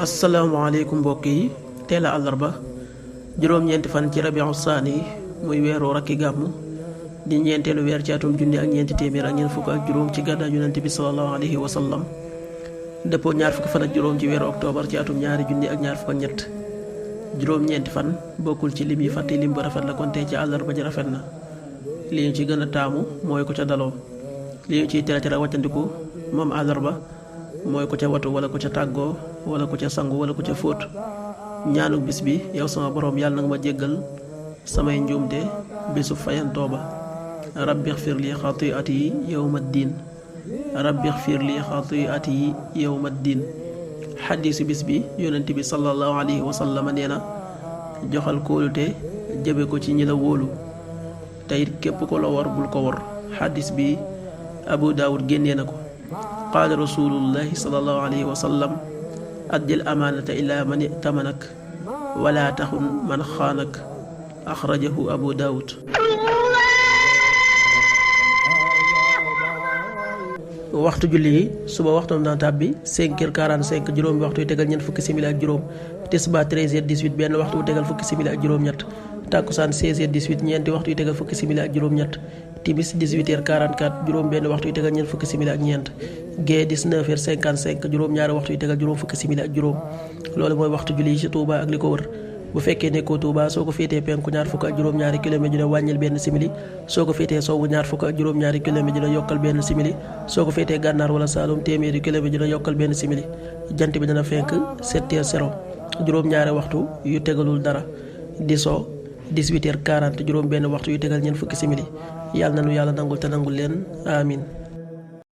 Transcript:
asalaamaaleykum mbokk yi teel a àllarba juróom-ñeenti fan ci rabiu saani muy weeru rakki gàmmu di ñeenteelu weer ci atum junni ak ñeenti téeméer ak ñeent fukk ak juróom ci gàddaay yonent bi sallallahu alayhi wa sallam dëppoo ñaar fukki fan ak juróom ci weeru octobre ci atum ñaari junni ak ñaar fukk ak ñett juróom-ñeenti fan bokkul ci lim yi fàtte lim bu rafet la kon tey ci àllarba ji rafet na li ñu ci gën a taamu mooy ko ca daloo li ñu ciy tere wàccandiku moom àllarba mooy ko ca watu wala ko ca tàggoo wala ko ca sangu wala ko ca fóot ñaanu bis bi yow sama borom yàlla nanga ma jéggal samay njuumte bisu fayantoo ba rabbi xfir li xatiati yawma ddin rabbi xfir li xatiati yawma ddin xadiisu bis bi yonent bi sallallahu alayhi wa sallam nee na joxal kóolute jëbe ko ci ñi la wóolu te it képp ko la war bul ko war xadiis bi Abu Daawud génnee na ko qaala rasulullahi sallallahu alayhi wa sallam addil amaanata ila man itamanak wala taxun man xaanak axrajahu Abu Daawud. waxtu julli yi suba waxtoom dana tàbbi 5h45 juróomi waxtu yu tegal ñeent fukki simili ak juróom tisbaar 13h18 benn waxtu wu tegal fukki simili ak juróom-ñett takkusaan 16h18 ñeenti waxtu yu tegal fukki simili ak juróom-ñett timis 18h44 juróom benn waxtu yu tegal ñeent fukki simili ak ñeent gee 19h55 juróom ñaari waxtu yu tegal juróom fukki simili ak juróom loolu mooy waxtu julli yi ci Touba ak li ko wër bu fekkee nekkoo Touba soo ko féetee penku ñaar fukk ak juróom-ñaari kilomètre ju ne wàññil benn simili soo ko féetee sowwu ñaar fukk ak juróom-ñaari kilomètre ju ne yokkal benn simili soo ko féetee gànnaar wala Saalum téeméeri kilomètre ju ne yokkal benn simili jant bi dana fenk 7h0 juróom-ñaari waxtu yu tegalul dara di so 18h40 juróom benn waxtu yu tegal ñeent fukki simili yàlla na nu yàlla nangul te nangul leen amin